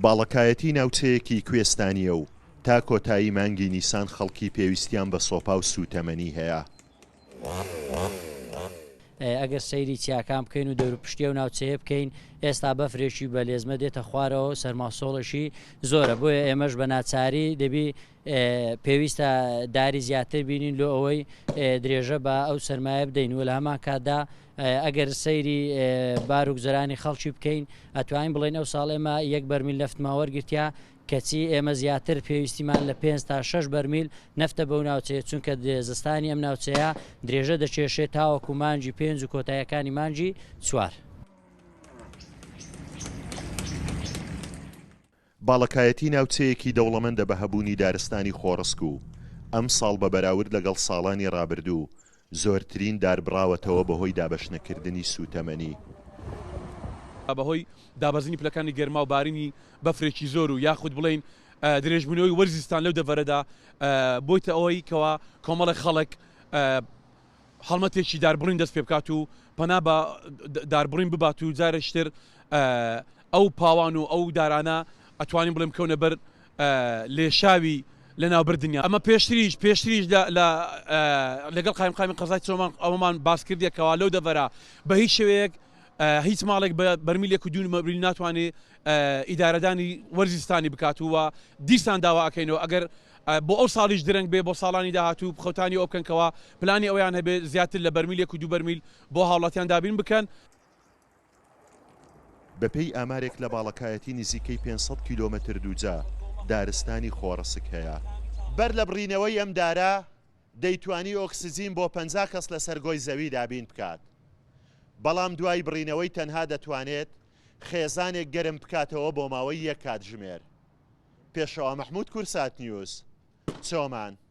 باڵەکایەتی ناوچەیەکی کوێستانییە و تا کۆتایی مانگی نیسان خەڵکی پێویستیان بە سۆپا و سووتەمەنی هەیە. ئەگەر سەیری چیاکان بکەین و دەوروپشتی ئەو ناوچەیە بکەین، ئێستا بەفرێکی بە لێزمە دێتە خوارەوە و سەرماسۆڵێکی زۆرە، بۆیە ئێمەش بە ناچاری دەبی پێویستە داری زیاتر بینین لۆ ئەوەی درێژە بە ئەو سەرمایە بدەین و لە هەمان کاتدا ئەگەر سەیری بار و گوزەرانی خەڵکی بکەین ئەتوانین بڵێین ئەو ساڵ ئێمە یەک بەرمیل نەفتمان وەرگرتیا کەچی ئێمە زیاتر پێویستیمان لە پێنج تا شەش بەرمیل نەفتە بەو ناوچەیە چونکە زستانی ئەم ناوچەیە درێژە دەکێشێت تاوەکو مانگی پێنج و کۆتاییەکانی مانگی چوار. باڵەکایەتی ناوچەیەکی دەوڵەمەندە بە هەبوونی دارستانی خۆڕسک و ئەمساڵ بە بەراورد لەگەڵ ساڵانی رابردوو زۆرترین دار بڕاوەتەوە بەهۆی دابەشنەکردنی سووتەمەنی. بەهۆی دابەزینی پلەکانی گەرما و بارینی بەفرێکی زۆر و یاخود بڵێین درێژبوونەوەی وەرزی زستان لەو دەڤەرەدا بۆیتە ئەوەی کەوا کۆمەڵێک خەڵک هەڵمەتێکی داربڕین دەست پێ بکات و پەنا بە داربڕین ببات و جارێکی تر ئەو پاوان و ئەو دارانە ئەتوانین بڵێم بکەونە بەر لێشاوی لەناوبردنیان. ئەمە پێشتریش پێشتریش لە لە لەگەڵ قایمقامی قەزای چۆمان ئەوەمان باس کردیە کەوا لەو دەڤەرە بە هیچ شێوەیەک هیچ ماڵێک بە بەرمیلێک و دوو بەرمیل ناتوانێ ئیدارەدانی وەرزی زستانی بکات و دیسان داوا ئەکەینەوە ئەگەر بۆ ئەو ساڵیش درەنگ بێ بۆ ساڵانی داهاتوو خەوتانی ئەوە بکەن کەوا پلانی ئەوەیان هەبێ زیاتر لە بەرمیلێک و دوو بەرمیل بۆ هاوڵاتیان دابین بکەن. بەپێی ئامارێک لە باڵەکایەتی نزیکەی 500 کیلۆمەتر دووجا دارستانی خۆڕسک هەیە. بەر لە بڕینەوەی ئەم دارە دەیتوانی ئۆکسجین بۆ 50 کەس لەسەر گۆی زەوی دابین بکات، بەڵام دوای بڕینەوەی تەنها دەتوانێت خێزانێک گەرم بکاتەوە بۆ ماوەی یەک کاتژمێر. پێشەوا مەحمود کورسات نیوز، چۆمان.